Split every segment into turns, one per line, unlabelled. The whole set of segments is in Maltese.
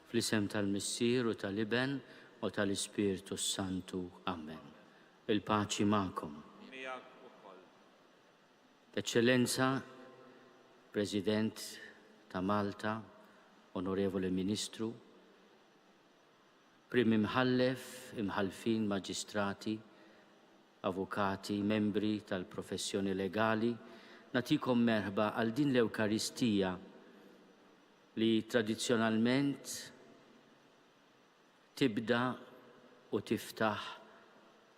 Fl-isem tal-Missier u tal-Iben u tal-Ispirtu s-Santu. Amen. Il-paċi magħkom.
Miegħek ukoll.
Eċċellenza, President ta' Malta, Onorevoli Ministru, Prim Imħallef, Imħallfin, Maġistrati, Avukati, membri tal-professjoni legali, nagħtikom merħba għal din l-Ewkaristija li tradizzjonalment tibda u tiftaħ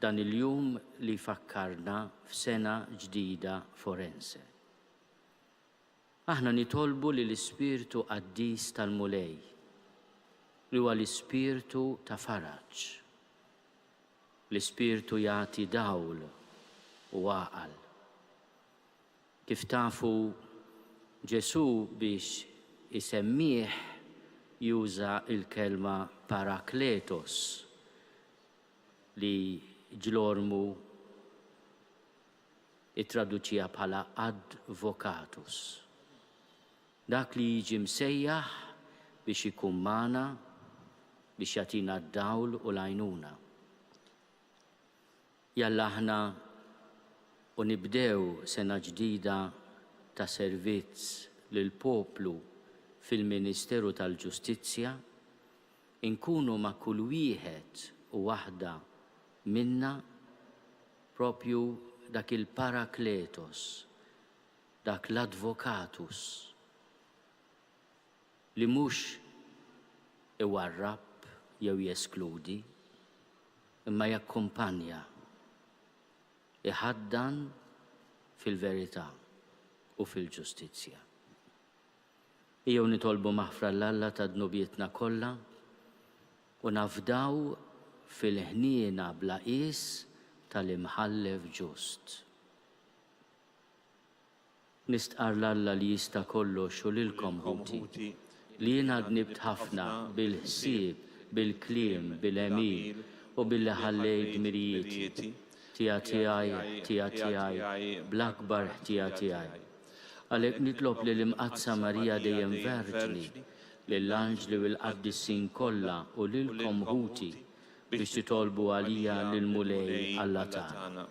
dan il-jum li jfakkarna f'sena ġdida forense. Aħna nitolbu li l-Ispirtu Qaddis tal-Mulej, li huwa l-Ispirtu ta' faraġ, l-Ispirtu jagħti dawl u għaqal. Kif tafu, Ġesù biex isemmih juża l-kelma parakletos li Ġlormu ittraduċiha bħala advocatus. Dak li jiġi msejjaħ biex ikun magħna biex jagħtina d-dawl u l-għajnuna. Jalla aħna u nibdew sena ġdida ta' servizz lill-poplu fil-Ministeru tal-Ġustizzja, inkunu ma' kull wieħed u waħda minna propju dak il-parakletos, dak l-advocatus li mhux iwarrab jew jeskludi, imma jakkumpanja, iħaddan fil-verità u fil-ġustizzja. Ejjew nitolbu maħfra 'l Alla ta' dnubietna kollha u nafdaw fil-ħniena bla qies tal-Imħallef ġust. Nistqarr 'l Alla li jista' kollox u lilkom, ħuti, li jiena dnibt ħafna bil-ħsieb, bil-kliem, bil-għemil, u billi ħallejt dmirijieti. Ħtija tiegħi, ħtija tiegħi, bl-akbar ħtija tiegħi. Għalhekk nitlob lill-Imqaddsa Marija dejjem Verġni, lill-anġli u l-qaddisin kollha u lilkom, ħuti, biex titolbu għalija lill-Mulej Alla tagħna.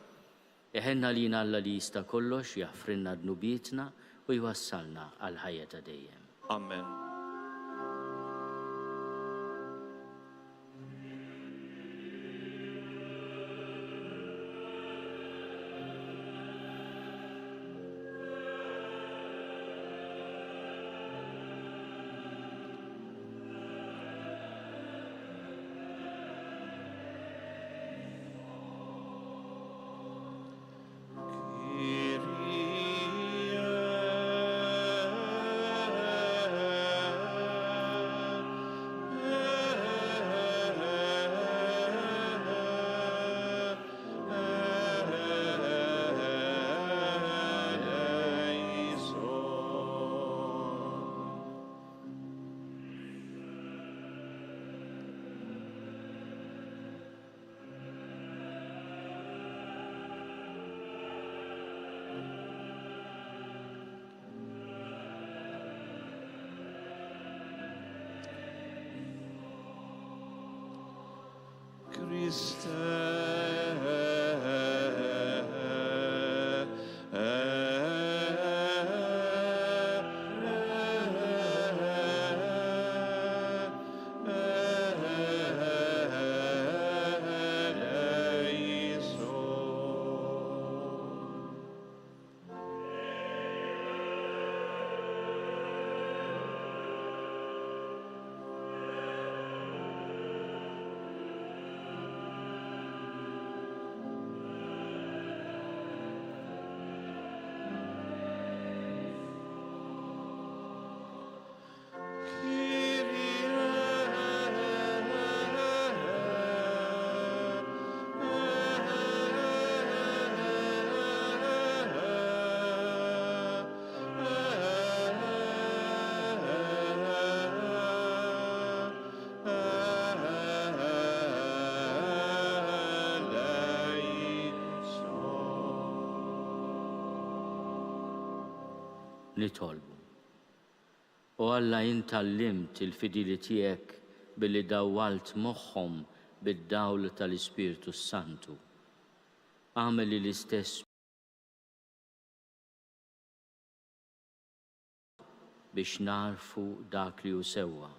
Iħenn għalina Alla li jista' kollox, jaħfrilna dnubietna u jwassalna għall-ħajja ta' dejjem.
Amen.
Nitolbu. O Alla int għallimt il-fidili tiegħek billi dawwalt moħħhom bid-dawl tal-Ispirtu s-Santu. Agħmel li l-istess biex nagħrfu dak li hu sewwa,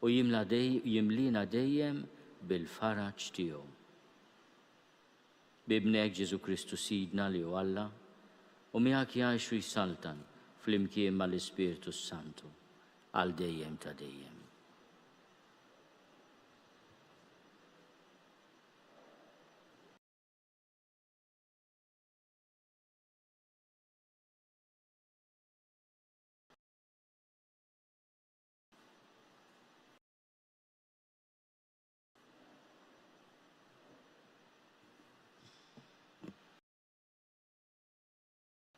u jimla jimliena dejjem bil-faraġ tiegħu. B'Ibnek Ġesù Kristu Sidna li hu Alla, u miegħek jgħix u jsaltan flimkien mal-Ispirtu s-Santu, għal dejjem ta' dejjem.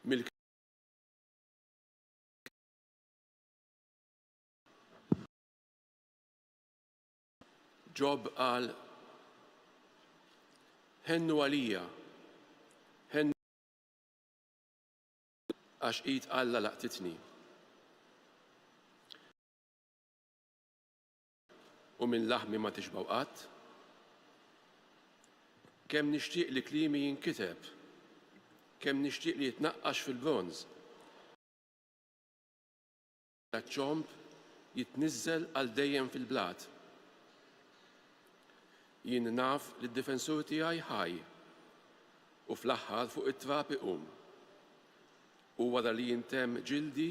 Mill Ġob qal, Ħennu għalija, ħennu għax id Alla laqtitni. U minn laħmi ma tixbgħu qatt? Kemm nixtieq li kliemi jinkiteb, kemm nixtieq li jitnaqqax fil-bronż. Taċ-ċomb jitniżżel għal dejjem fil-blat. Jien naf li d-difensur tiegħi ħaj, u fl-aħħar fuq it-trab iqum. U wara li jintemm ġildi,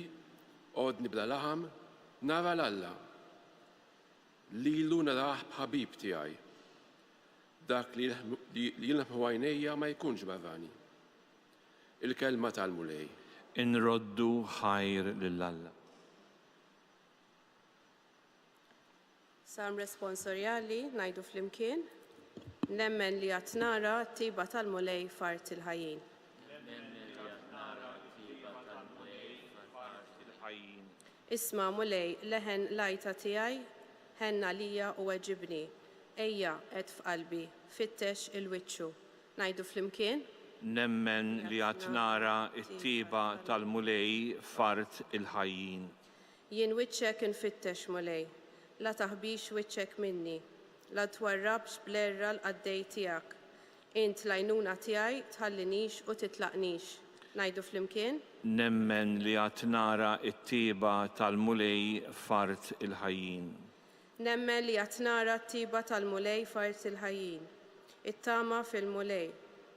għodni bla laħam, nara 'l Alla. Lilu narah b'ħabib tiegħi. Dak li jilmħu għajnejja ma jkunx barrani. Il-Kelma tal-Mulej.
Inroddu ħajr lil Alla.
Salm responsorjali, ngħidu flimkien, Nemmen li għad nara t-tiba tal-Mulej f'art il-ħajjin.
Nemmen li għad nara t-tiba tal-Mulej f'art il-ħajjin.
Isma', Mulej, leħen l-għajta tiegħi, ħenn għalija u weġibni. Ejja, għedt f'qalbi, fittex 'il wiċċu. Ngħidu flimkien.
Nemmen li għad nara t-tieba tal-Mulej f'art il-ħajjin.
Jien wiċċek infittex, Mulej. La taħbix wiċċek minni. La twarrabx bl-għerra l-qaddej tiegħek. Int l-għajnuna tiegħi, tħallinix u titlaqnix. Ngħidu flimkien.
Nemmen li għad nara t-tieba tal-Mulej f'art il-ħajjin.
Nemmen li għad nara t-tiba tal-Mulej f'art il-ħajjin. Ittama fil-Mulej.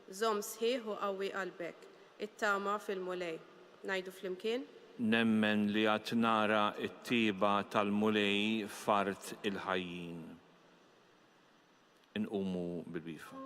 Żomm sħiħ u qawwi qalbek. Ittama fil-Mulej. Ngħidu flimkien?
Nemmen li għad nara t-tiba tal-Mulej f'art il-ħajjin. Inqumu bil-wieqfa.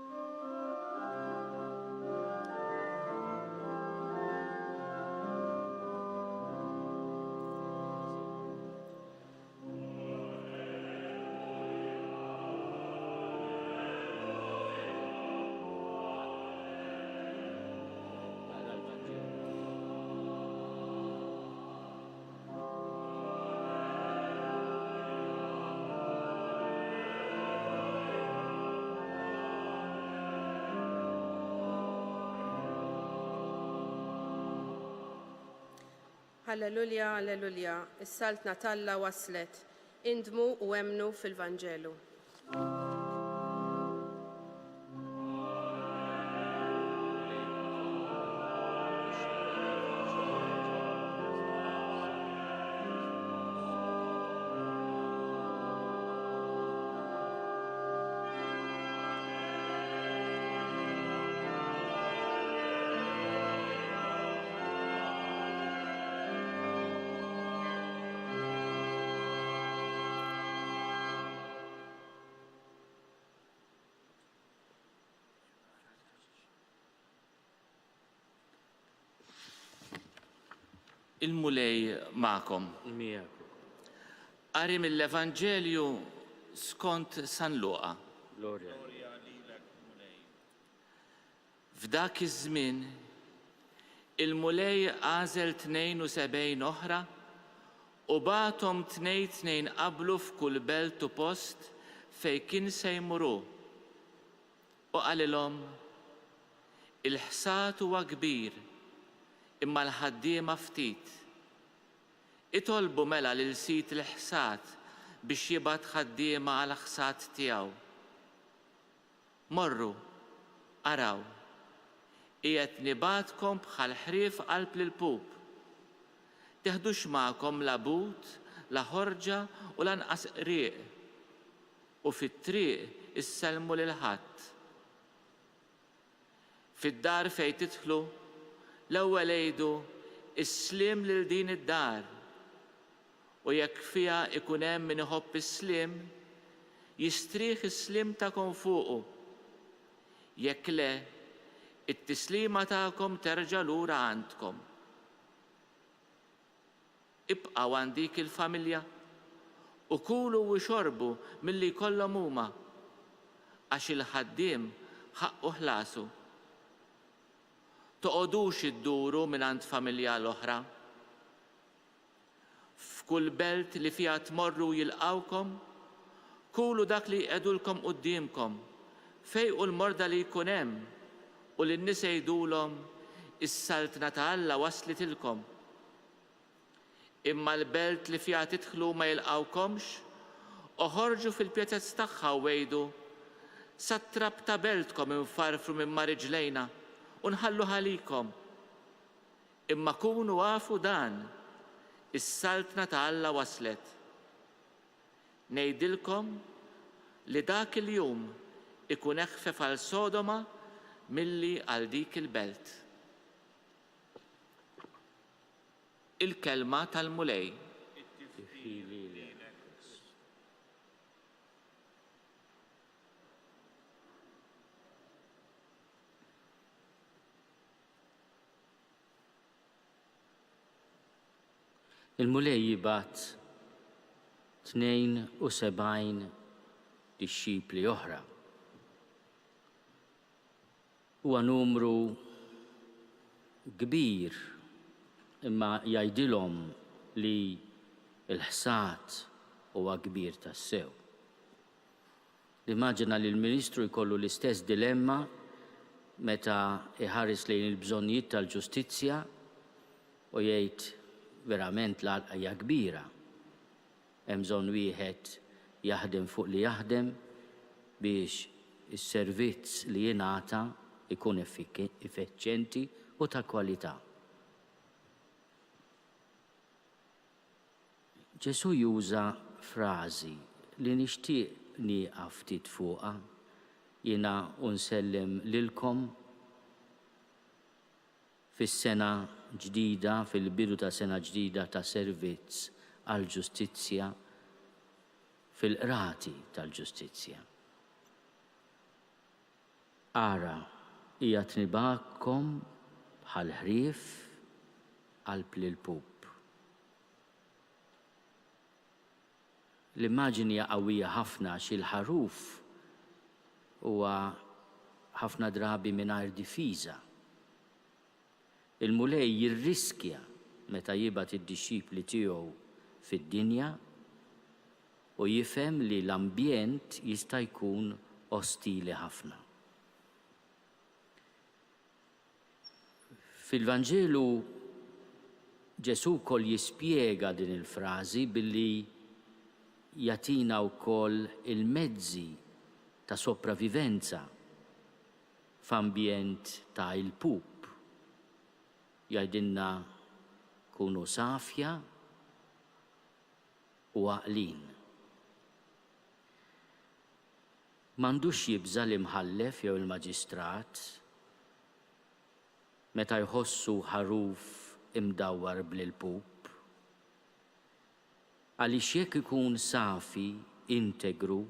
Hallelujah, hallelujah, is-saltna t'Alla waslet. Indmu u emmnu fil-Vanġelu.
Il-Mulej magħkom.
Miegħek ukoll.
Qari mill-Evanġelju skont San Luqa.
Glorja lilek,
Mulej.
F'dak iż-żmien, il-Mulej għażel 72 oħra u bagħathom tnejn tnejn qablu f'kull belt u post fejn kien se jmur hu. U qalilhom, Il-ħsad huwa kbir, imma l-ħaddiema ftit. Itolbu mela lil Sid il-ħsad. biex jibgħat ħaddiema għall-ħsad tiegħu. Morru, araw, qiegħed nibgħatkom bħal ħrief qalb l-ilpup. Teħdux magħkom la but, la ħorġa u lanqas qrieq, u fit-triq issellmu lil ħadd. Fid-dar fejn tidħlu, l-ewwel għidu, 'Is-sliem lil din id-dar'. U jekk fiha ikun hemm min iħobb is-sliem, jistrieħ is-sliem tagħkom fuqu. Jekk le, it-tislima tagħkom terġa' lura għandkom. Ibqgħu għand dik il-familja u kulu u xorbu milli jkollhom huma, għax il-ħaddiem ħaqqu ħlasu. Toqogħdux idduru mingħand familja għal oħra. F'kull belt li fiha tmorru u jilqgħukom, kulu dak li jqegħdulkom quddiemkom, fejqu l-morda li jkun hemm, u lin-nies għidulhom, 'Is-Saltna ta' Alla waslitilkom. Imma l-belt li fiha tidħlu ma jilqgħukomx, oħorġu fil-pjazez tagħha u għidu, 'Sat-trab ta' beltkom infarfru minn ma' riġlejna u nħalluh għalikom. Imma kunu afu dan, is-Saltna ta' Alla waslet. Ngħidilkom li dak il-jum ikun eħfef għal Sodoma milli għal dik il-belt. Il-Kelma tal-Mulej.
It-tifħir lilek, Kristu. Il-Mulej jibgħat 72 dixxipli oħra. Huwa numru kbir imma jgħidilhom li l-ħsad huwa kbir tassew. Nimmaġina li l-Ministru jkollu l-istess dilemma meta jħares lejn il-bżonnijiet tal-ġustizzja u jgħid verament l-għalqa hija kbira. Hemm bżonn wieħed jaħdem fuq li jaħdem biex is-servizz li jingħata jkun effeċjenti u ta' kwalità. Ġesù juża frażi li nixtieq nieqaf ftit fuqha jiena u nsellem lilkom fis-sena ġdida, fil-bidu ta' sena ġdida ta' servizz għall-ġustizzja fil-qrati tal-ġustizzja. Ara, qiegħed nibgħatkom bħal ħrief qalb l-ilpup. L-immaġini hija qawwija ħafna għax il-ħaruf huwa ħafna drabi mingħajr difiża. Il-Mulej jirriskja meta jibgħat id-dixxipli tiegħu fid-dinja u jifhem li l-ambjent jista' jkun ostili ħafna. Fil-Vanġelu Ġesù wkoll jispjega din il-frażi billi jagħtina wkoll il-mezzi ta' sopravivenza f'ambjent ta' ilpup. Jgħidilna kunu safja u għaqlin. M'għandux jibża' l-imħallef jew il-maġistrat meta jħossu ħaruf imdawwar bl-ilpup. Għaliex jekk ikun safi, integru,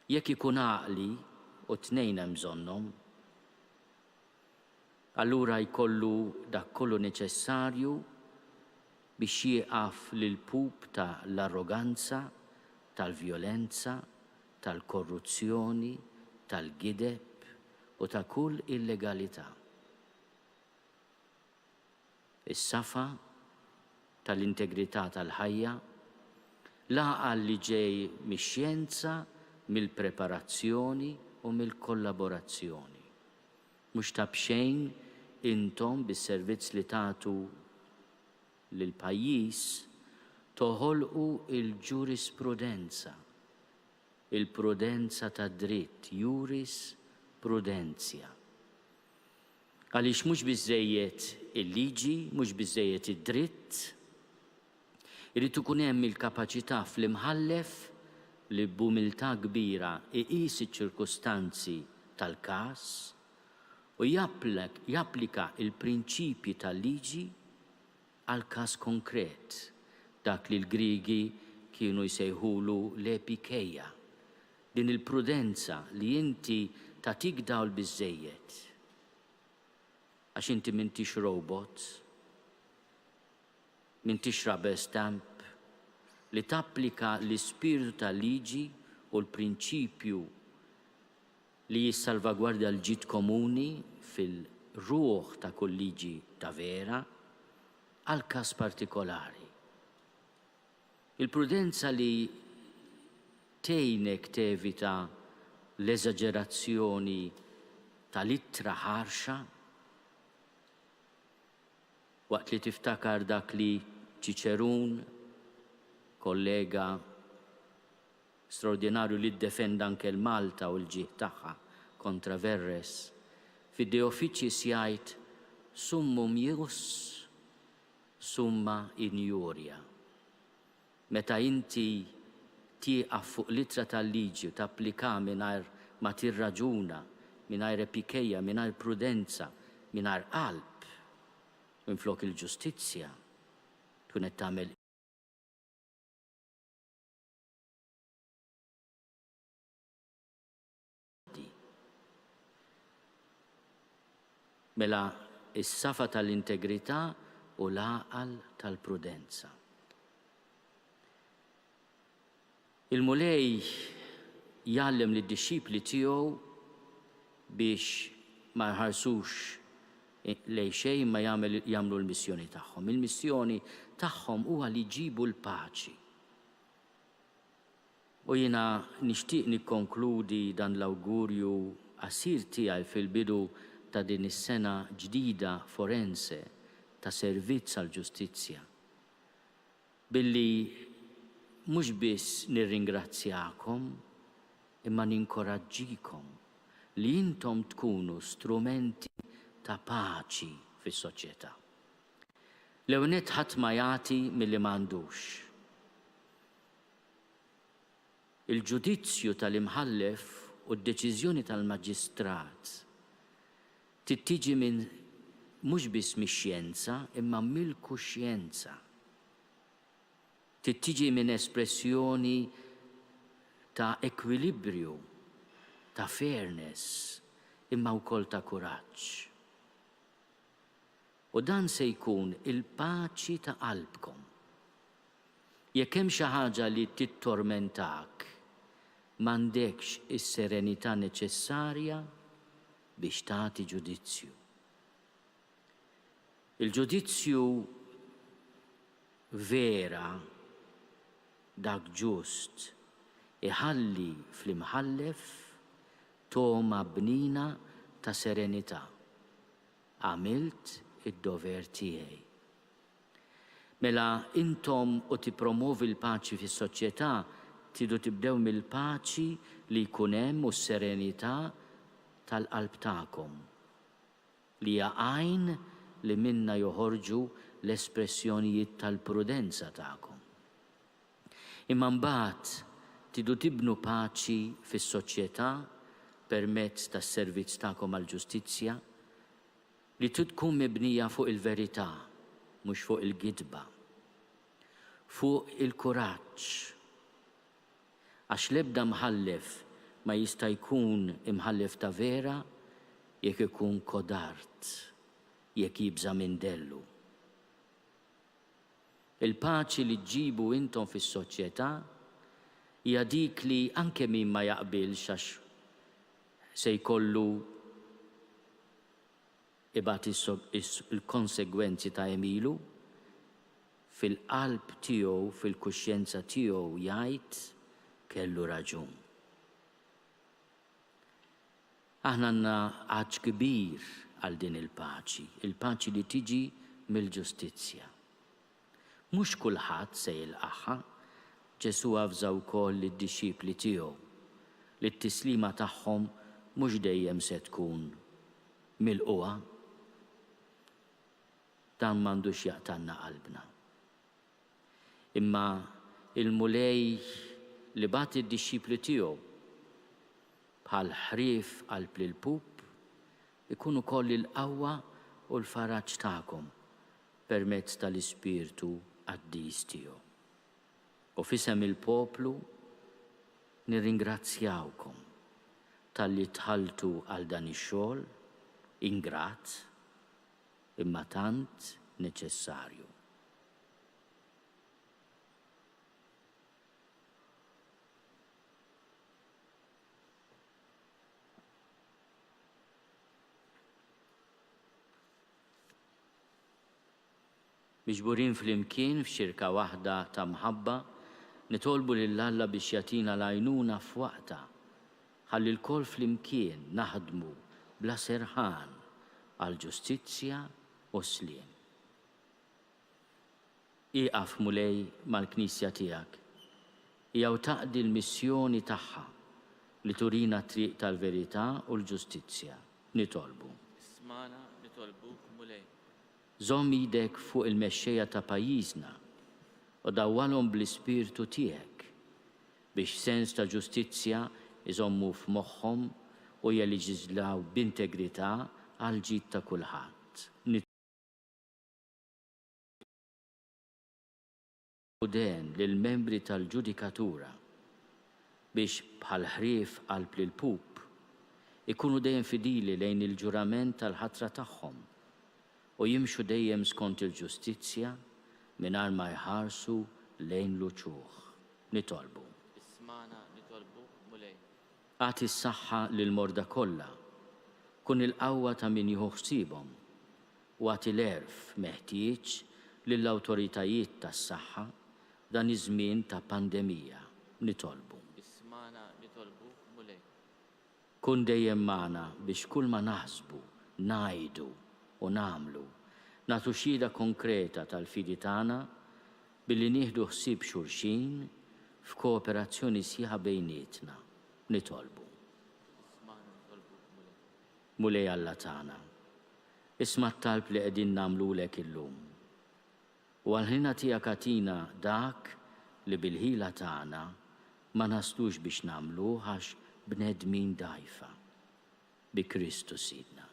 jekk ikun għaqli, u t-tnejn hemm bżonnhom, allura jkollu dak kollu neċessarju biex jieqaf l-ilpup ta' l-arroganza, tal-vjolenza, tal-korruzzjoni, tal-gideb u ta' kull illegalità. Is-safa tal-integrità tal-ħajja, l-għaqal li ġej mix-xjenza, mill-preparazzjoni u mill-kollaborazzjoni. Mhux ta' b'xejn intom bis-servizz li tagħtu lill-pajjiż. Toħolqu l-ġurisprudenza, il-prudenza tad-dritt, juris prudentia. Għaliex mhux biżżejjed il-liġi, mhux biżżejjed id-dritt, irid ikun hemm il-kapaċità fl-imħallef li b'umiltà kbira iqis iċ-ċirkustanzi tal-każ u japplika l-prinċipji tal-liġi għal każ konkret, dak li l-Griegi kienu jsejħulu l-epikeia, din il-prudenza li inti tagħtik dawl biżżejjed, għax inti m'intix robot, m'intix rubber stamp, li tapplika l-ispirtu tal-liġi u l-prinċipju li jissalvagwardja l-ġid komuni fil-ruħ ta' kull liġi ta' vera, għal każ partikolari. Il-prudenza li tgħinek tevita l-eżaġerazzjoni tal-ittra ħarxa, waqt li tiftakar dak li Ċiċerun, kollega straordinarju li ddefenda anke l-Malta u l-ġieħ tagħha kontra Verres, fid-De Officiis jgħid summum ius summa iniuria. Meta inti tieqaf fuq l-ittra tal-liġi u tapplikaha mingħajr ma tirraġuna, mingħajr epikeia, mingħajr prudenza, mingħajr qalb, minflok il-ġustizzja, tkun qed tagħmel Mela s-safa tal-integrità u l-għaqal tal-prudenza. Il-Mulej jgħallem lid-dixxipli tiegħu biex ma jħarsux lejn xejn imma jagħmlu l-missjoni tagħhom. Il-missjoni tagħhom huwa li jġibu l-paċi. U jiena nixtieq nikkonkludi dan l-awgurju qasir tiegħi fil-bidu ta' din is-sena ġdida forense ta' servizz għall-ġustizzja, billi mhux biss nirringrazzjakom imma ninkoraġġikom li intom tkunu strumenti ta' paċi fis-soċjetà. L-ewwel nett ħadd ma jagħti milli m'għandux. Il-ġudizzju tal-imħallef u d-deċiżjoni tal-maġistrat trid tiġi minn mhux biss mix-xjenza imma mill-kuxjenza. Trid tiġi minn espressjoni ta' ekwilibrju, ta' fairness, imma wkoll ta' kuraġġ. U dan se jkun il-paċi ta' qalbkom. Jekk hemm xi ħaġa li tittormentak, m'għandekx is-serenità neċessarja biex tagħti ġudizzju. Il-ġudizzju vera, dak ġust, iħalli fl-imħallef togħma bnina ta' serenità. Għamilt id-dover tiegħi. Mela intom u tippromwovi l-paċi fis-soċjetà tridu tibdew mill-paċi li jkun hemm u s-serenità tal-qalb tagħkom, li hija għajn li minnha joħorġu l-espressjonijiet tal-prudenza tagħkom. Imma mbagħad tridu tibnu paċi fis-soċjetà permezz tas-servizz tagħkom għall-ġustizzja, Li trid tkun mibnija fuq il-verità, mhux fuq il-gidba. Fuq il-kuraġġ. Għax l-ebda mħallef ma jista' jkun imħallef ta' vera jekk ikun kodard, jekk jibża' minn dellu. Il-paċi li ġġibu intom fis-soċjetà hija dik li anke min ma jaqbilx għax se jkollu ibati l-konsegwenzi ta' għemilu, fil-qalb tiegħu, fil-kuxjenza tiegħu jgħid, kellu raġun. Aħna għandna għatx kbir għal din il-paċi, il-paċi li tiġi mill-ġustizzja. Mhux kulħadd se jilqagħha. Ġesù avża wkoll lid-dixxipli tiegħu li t-tislima tagħhom mhux dejjem se tkun milqugħa. Dan m'għandux jaqtgħalna qalbna. Imma l-Mulej li bagħat id-dixxipli tiegħu bħal ħrief qalb l-ilpup, ikun ukoll il-qawwa u l-faraġ tagħkom permezz tal-Ispirtu qaddis tiegħu. U f'isem il-poplu nirringrazzjawkom talli dħaltu għal dan ix-xogħol ingrat imma tant neċessarju. Miġburin flimkien f'xirka waħda ta' mħabba, nitolbu lil Alla biex jagħtina l-għajnuna f'waqtha, ħalli lkoll flimkien naħdmu bla serħan għall-ġustizzja u s-sliem. Ieqaf, Mulej, mal-Knisja tiegħek, hija u taqdi l-missjoni tagħha li turina t-triq tal-verità u l-ġustizzja. Nitolbu.
Ismagħna, nitolbuk, Mulej.
Żomm idek fuq il-mexxejja ta' pajjiżna u dawwalhom bl-Ispirtu tiegħek, biex sens ta' ġustizzja jżommu f'moħħhom u jeliġiżlaw b'integrità għall-ġid ta' kulħadd. Nitolbu den lill-membri tal-ġudikatura biex, bħal ħrief qalb l-ilpup, ikunu dejjem fidili lejn il-ġurament tal-ħatra tagħhom u jimxu dejjem skont il-ġustizzja mingħajr ma jħarsu lejn l-uċuħ. Nitolbu.
Ismagħna, nitolbuk, Mulej.
Agħti s-saħħa lill-morda kollha, kun il-qawwa ta' min jieħu ħsiebhom, u agħti l-għerf meħtieġ lill-awtoritajiet tas-saħħa f'dan iż-żmien ta' pandemija. Nitolbu.
Ismagħna, nitolbuk, Mulej.
Kun dejjem magħna biex kulma naħsbu, ngħidu u nagħmlu, nagħtu xhieda konkreta tal-fidi tagħna billi nieħdu ħsieb xulxin f'kooperazzjoni sħiħa bejnietna. Nitolbu.
Ismagħna, nitolbuk, Mulej.
Mulej Alla tagħna, isma' t-talb li qegħdin nagħmlulek illum. U għall-ħniena tiegħek agħtina dak li bil-ħila tagħna ma naslux biex nagħmluh għax bnedmin dgħajfa. Bi Kristu Sidna.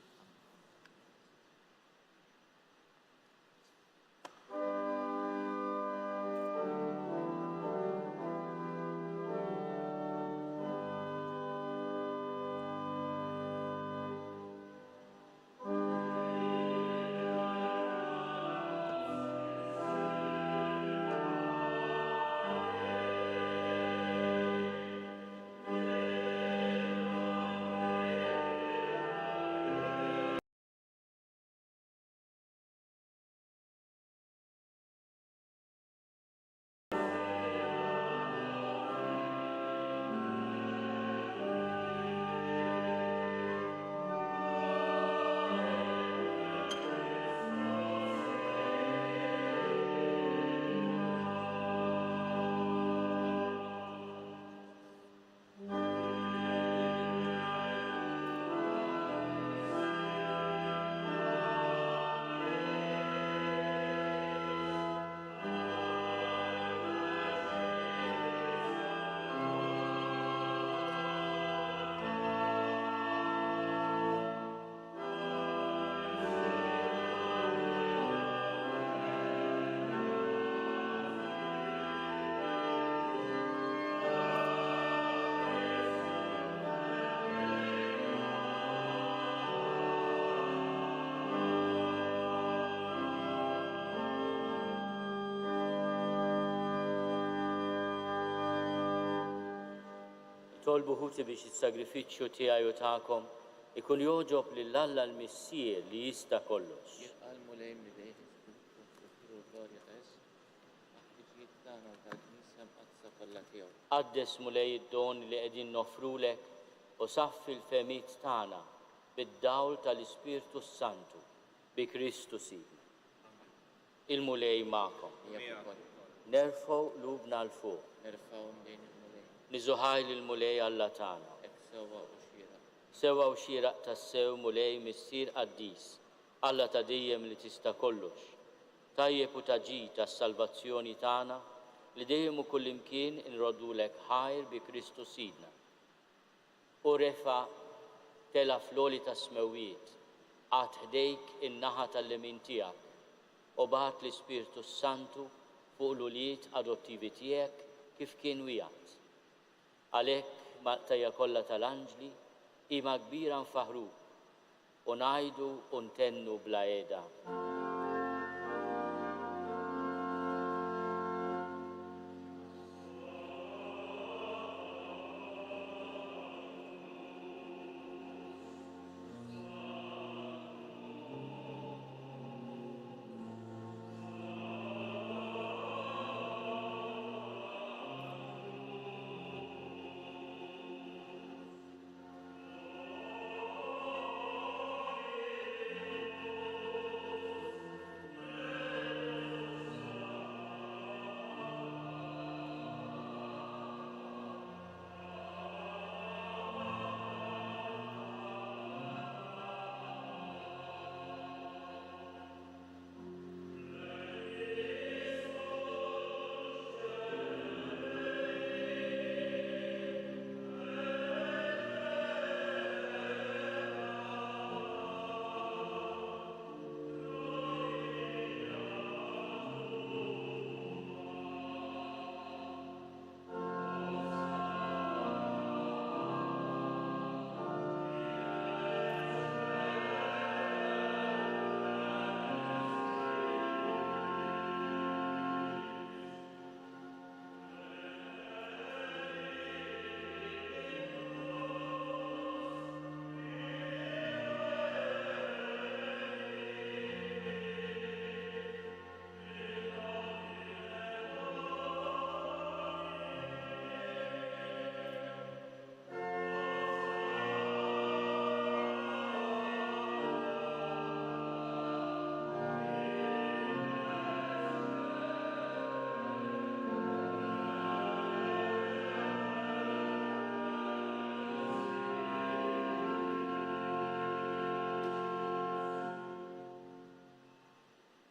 Nitolbu ħuti biex is-sagrifiċċju tiegħi u tagħkom ikun jogħġob lil Alla l-Missier li jista' kollox.
Jilqa' l-Mulej minn idejh is-sbuħ u l-glorja ta' ismu, għall-ħtiġijiet tagħna u tal-Knisja Mqaddsa kollha tiegħu.
Qaddes, Mulej, id-don li qegħdin noffrulek u saffi l-fehmiet tagħna bid-dawl tal-Ispirtu s-Santu, bi Kristu Sidna.
Amen.
Il-Mulej magħkom.
Miegħek ukoll.
Nerfgħu qlubna 'l fuq.
Nerfgħuhom lejn il-Mulej.
Niżżu ħajr lill-Mulej Alla tagħna.
Hekk sewwa u xieraq.
Sewwa u xieraq tassew, Mulej, Missier qaddis, Alla ta' dejjem li tista' kollox. Tajjeb u ta' ġid għas-salvazzjoni tagħna li dejjem u kullimkien inroddulek ħajr bi Kristu Sidna. Hu refa' tela' fl-għoli tas-smewwiet, qagħad ħdejk in-naħa tal-lemin tiegħek, u bagħat l-Ispirtu s-Santu fuq l-ulied adottivi tiegħek kif kien wiegħed. Għalhekk, mal-qtajja kollha tal-anġli, qima kbira nfaħħruk, u ngħidu u ntennu bla heda.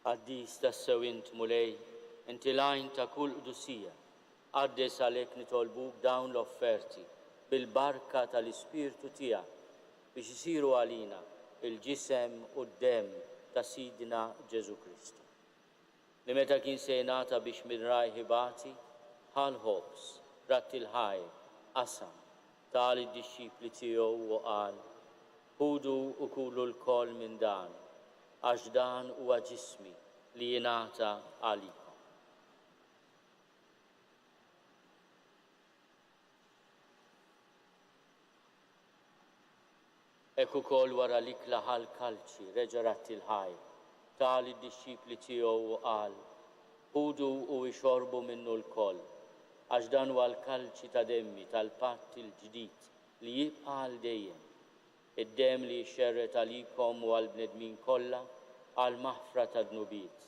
Qaddis tassew int, Mulej, inti l-għajn ta' kull qdusija. Qaddes għalhekk nitolbuk dawn l-offerti bil-barka tal-Ispirtu tiegħek biex isiru għalina l-ġisem u d-demm ta' Sidna Ġesù Kristu. Li meta kien se jingħata biex minn rajh ibati, ħa l-ħobż, radd il-ħajr, qasam, ta lid-dixxipli tiegħu u qal, Ħudu u kulu lkoll minn dan, għax dan huwa ġismi li jingħata għalikom. Hekk ukoll wara l-ikla ħa l-kalċi, reġa' radd il-ħajr, ta lid-dixxipli tiegħu u qal, Ħudu u ixorbu minnu lkoll, għax dan huwa l-kalċi ta' demmi tal-patt il-ġdid li jibqa' għal dejjem, id-demm li jixxerred għalikom u għall-bnedmin kollha għall-maħfra tad-dnubiet.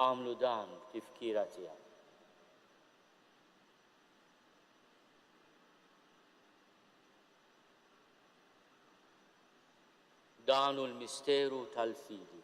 Agħmlu dan b'tifkira tiegħi. Dan hu l-misteru tal-fidi.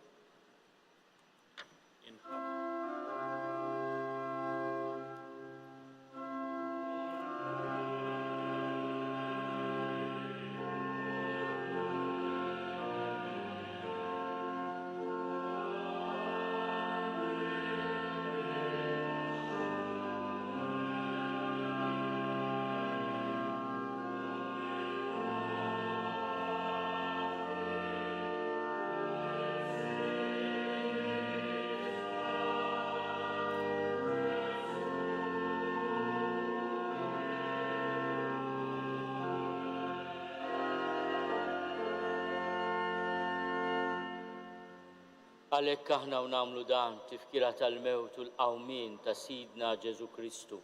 Għalhekk aħna u nagħmlu dan tifkira tal-mewt u l-qawmien ta' Sidna Ġesù Kristu.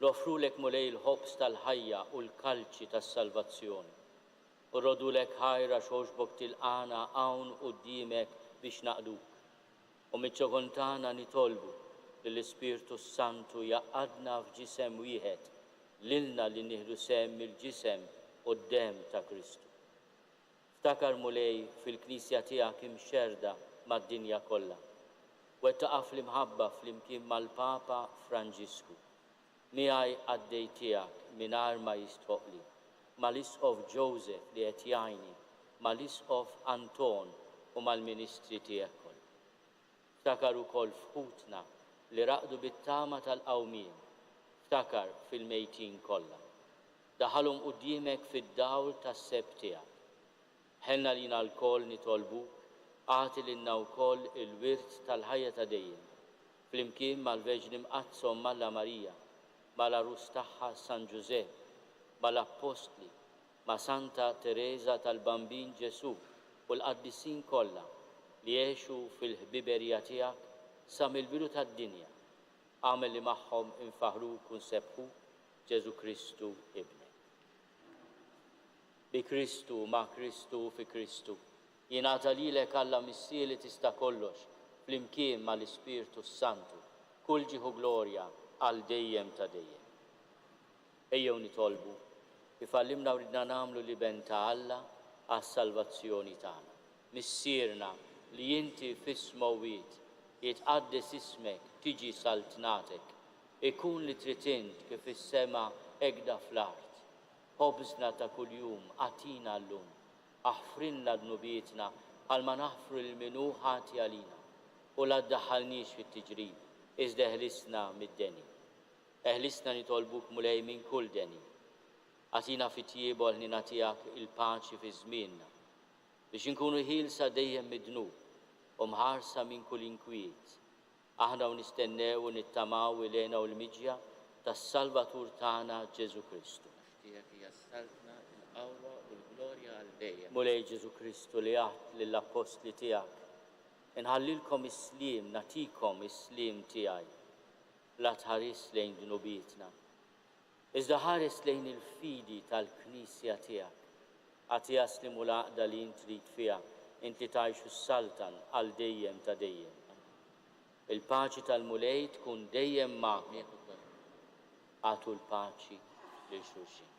Noffrulek Mulej il-ħobż tal-ħajja u l-kalċi tas-salvazzjoni. U rrodulek ħajr għax għoġbok tilqagħna hawn quddiemek biex naqduk. U miċ-ċokon tagħna nitolbu li l-Ispirtu s-Santu jgħaqqadna f'ġisem wieħed, lilna li nieħdu sehem mill-ġisem u d-demm ta' Kristu. Ftakar, Mulej, fil-Knisja tiegħek imxerrda mad-dinja kollha. Wettaqha fl-imħabba flimkien mal-Papa Franġisku, miegħi qaddej tiegħek mingħajr ma jistħoqqli, mal-Isqof Joseph li qed jgħinni, mal-Isqof Anton u mal-ministri tiegħek kollha. Ftakar ukoll f'ħutna li raqdu bit-tama tal-qawmien, ftakar fil-mejtin kollha. Daħħalhom quddiemek fid-dawl tas-sebħ tiegħek. Ħenn għalina lkoll nitolbuk, agħti lilna wkoll il-wirt tal-ħajja ta' dejjem, flimkien mal-Verġni Mqaddsa Omm Alla Marija, mal-Għarus tagħha San Ġużepp, mal-Appostli, ma' Santa Tereża tal-Bambin Ġesù u l-qaddisin kollha li għexu fil-ħbiberija tiegħek sa mill-bidu tad-dinja. Agħmel li magħhom infaħħruk u nsebbħuk Ġesù Kristu, Ibnek. Bi Kristu, ma' Kristu u fi Kristu, jingħata lilek Alla Missier li tista' kollox, flimkien ma' l-Ispirtu s-Santu, kull ġieħ u glorja għal dejjem ta' dejjem. Ejjew nitolbu, kif għallimna u ridna nagħmlu l-Iben ta' Alla għas-salvazzjoni tagħna. Missierna li inti fis-smewwiet, jitqaddes ismek, tiġi saltnatek, Ikun li trid int kif fis-sema hekda fl-art. Ħobżna ta' kuljum agħtina llum. Aħfrilna dnubietna bħalma naħfru lil min hu ħati għalina. U la ddaħħalniex fit-tiġrib, iżda eħlisna mid-deni. Eħlisna nitolbuk Mulej minn kull deni. Agħtina fit-tjieba u l-ħniena tiegħek il-paċi fi żmienna, biex inkunu ħielsa dejjem mid-dnub u mħarsa minn kull inkwiet, Aħna u nistennew u nittamaw il-hena u l-miġja tas-Salvatur tagħna Ġesù Kristu.
Għax tiegħek hija s-saltna, il-qawwa u l-glorja għal dejjem.
Mulej Ġesù Kristu li għidt lill-appostli tiegħek, Inħallilkom is-sliem, nagħtikom is-sliem tiegħi. La tħarisx lejn dnubietna, iżda ħares lejn il-fidi tal-Knisja tiegħek. Agħtiha s-sliem u l-għaqda li int trid fiha, int li tgħix u ssaltan għal dejjem ta' dejjem. Il-paċi tal-Mulej tkun dejjem magħkom. Agħtu l-paċi lil xulxin.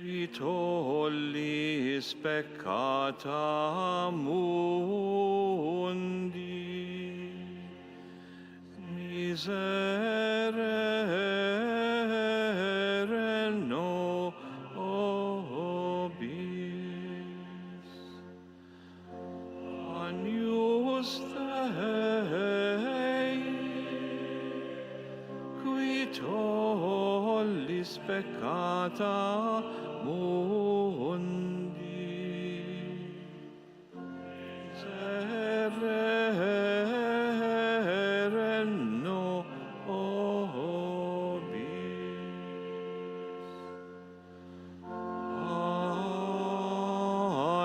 Qui tollis peccata mundi, miserere nobis. Agnus Dei, qui tollis peccata mundi, miserere nobis.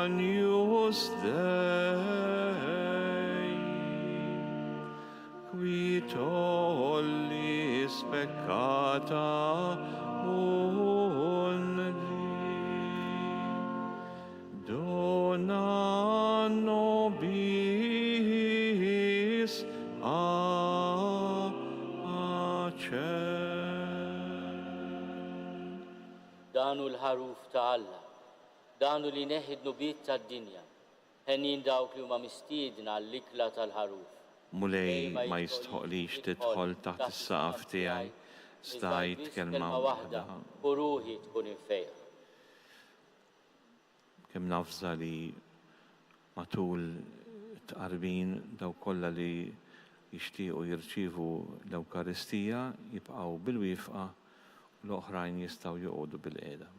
Agnus Dei, qui tollis peccata mundi, dona nobis pacem.
Dan hu l-Ħaruf ta' Alla, dan hu li jneħħi d-dnubiet tad-dinja. Henjin dawk li huma mistiedna għall-ikla tal-Ħaruf.
Mulej, ma jistħoqqlix tidħol taħt is-saqaf tiegħi, iżda għid kelma waħda.
U ruħi tkun imfejqa.
Kemm nafża li matul it-tqarbin dawk kollha li jixtiequ jirċievu l-Ewkaristija jibqgħu bil-wieqfa u l-oħrajn jistgħu joqogħdu bilqiegħda.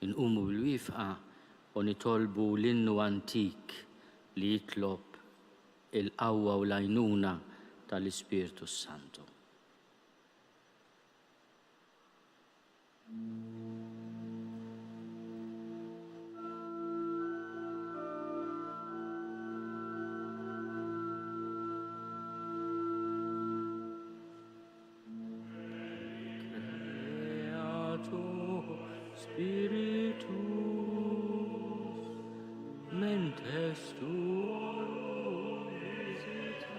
Inqumu bil-wieqfa u nitolbu l-innu antik li jitlob il-qawwa u l-għajnuna tal-Ispirtu s-Santu. Spiritus mentes tuorum visita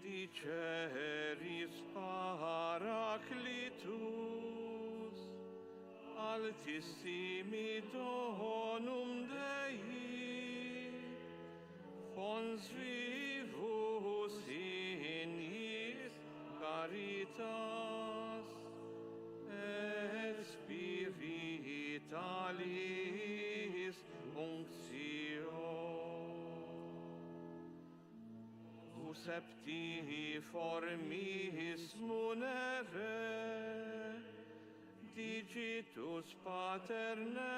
Diceris paraclitus, altissimi donum Dei, fons vivus in his caritas, et spiritualis unctio. Septi formis munere, digitus paterne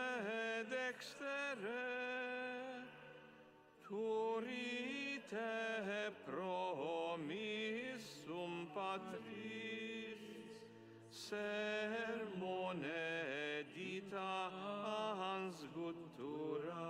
dextere, turite promissum patris, sermone ditans guttura.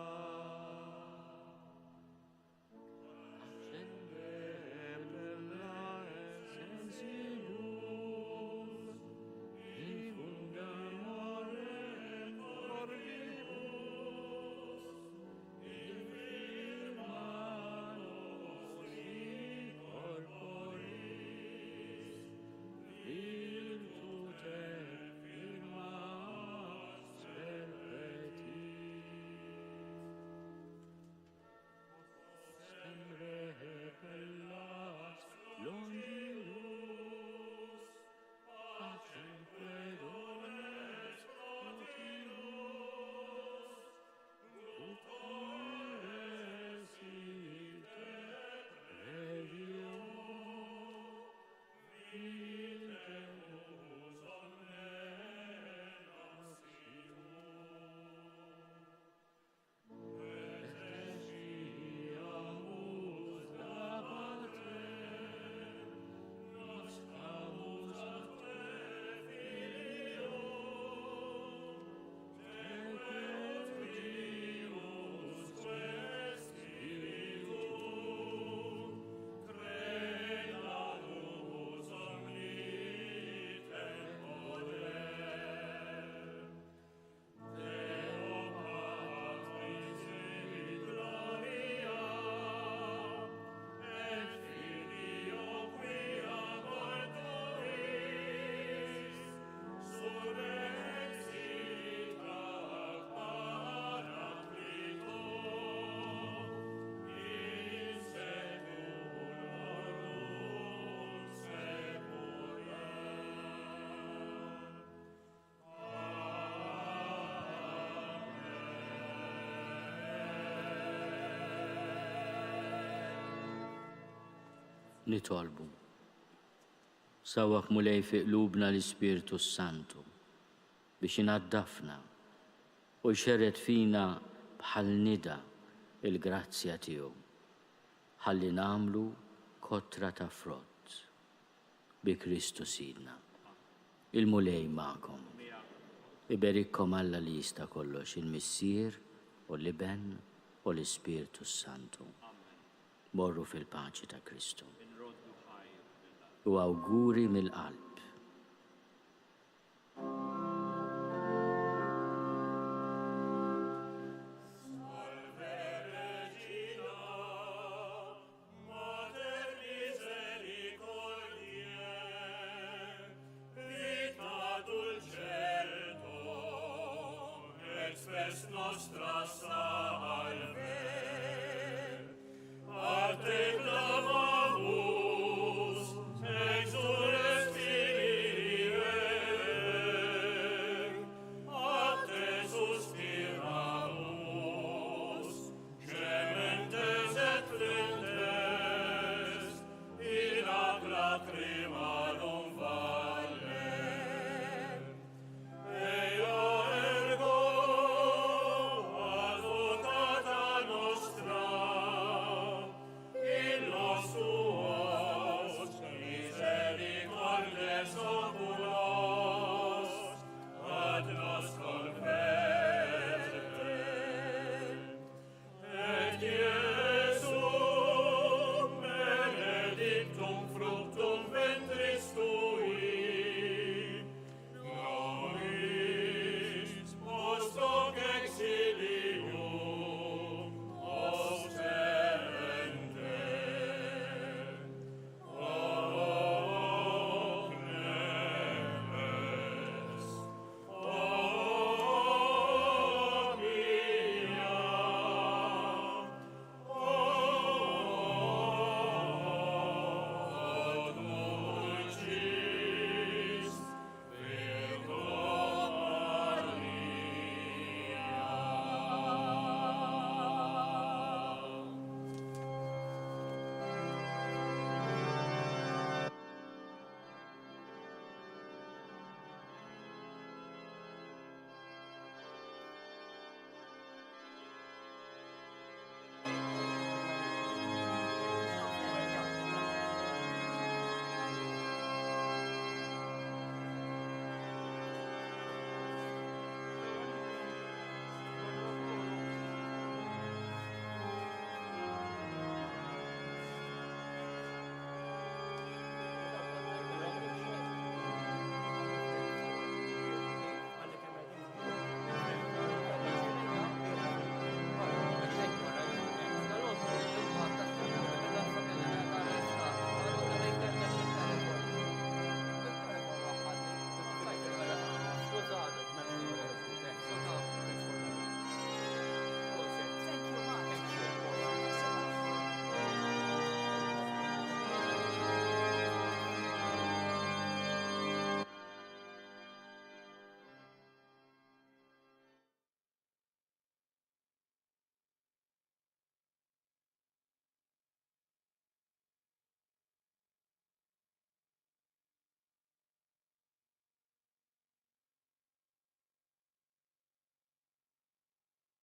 Nitolbu. Sawwab Mulej fi qlubna l-Ispirtu s-Santu biex inaddafna u jxerred fina bħal nida l-grazzja tiegħu ħalli nagħmlu kotra ta' frott. Bi Kristu Sidna. Il-Mulej magħkom. Iberikkom Alla li jista' kollox, il-Missier u l-Iben u l-Ispirtu s-Santu. Morru fil-paċi ta' Kristu. U awguri mill-qalb.
Nostra salve, a te clamamus, exultate. lacrimarum valle. Ea ergo advocata nostra, illos tuos misericordes oculos, ad nos converte. Et Iesum benedictum fructum ventris.